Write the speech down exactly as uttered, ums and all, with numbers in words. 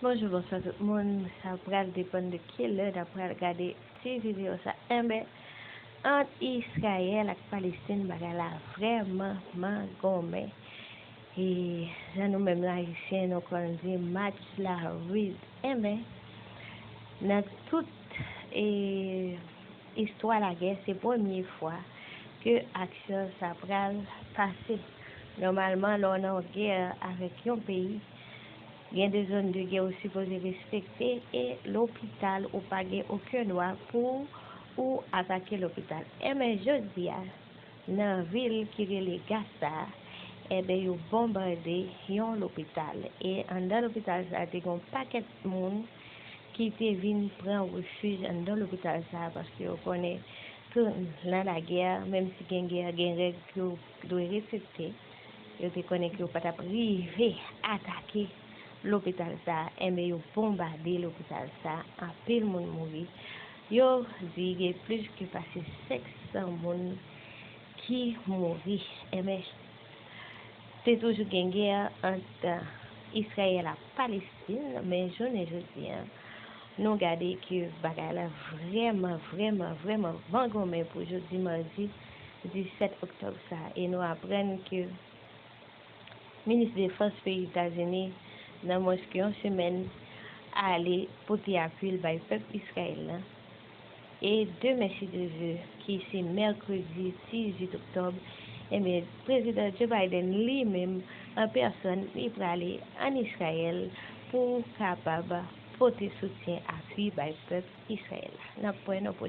Bonjou, bonswa tout moun. Sa pral depann de ki lè n ap pral gade ti videyo sa. Enben, ant Izrayèl ak Palestin, bagay la vrèman mangonmen. E jan nou menm Ayisyen, nou konn di match la rid. Enben, nan tout e, istwa lagè, se premye fwa ke aksyon sa pral pase. Nòmalman, lè w nan yon gè avèk yon peyi, gen de zòn de gè ou sipoze respekte, e lopital, ou pa gen okenn dwa pou ou atake lopital. Enben, jodi a, nan vil ki rele Gaza, enben, yo bonbade yon lopital. E anndan lopital sa a, te gen yon pakèt moun ki te vin pran refij anndan lopital sa a, paske yo konnen ke nan lagè, menm si gen gè, gen règ ke yo dwe respekte. Yo te konnen ke yo pa t ap rive atake lopital sa a. Enben, yo bonbade lopital sa a, anpil moun mouri. Yo di gen plis ke pase senk san moun ki mouri. Enben, te toujou gen gè ant Izrayèl ak Palestin, men jounen jodi a, nou gade ke bagay la vrèman, vrèman, vrèman mangonmen pou jodi madi disèt oktòb sa a. E nou aprann ke minis defans peyi Etazini, nan mwens ke yon semèn, ale pote apui l bay pèp Izrayèl la. E demen, si Dye vle, ki se mèkredi dizuit oktòb, enben, prezidan Joe Biden li menm, an pèsòn, li prale ann Izrayèl pou kapab pote soutyen, apui bay pèp Izrayèl la. N ap wè nan pwochen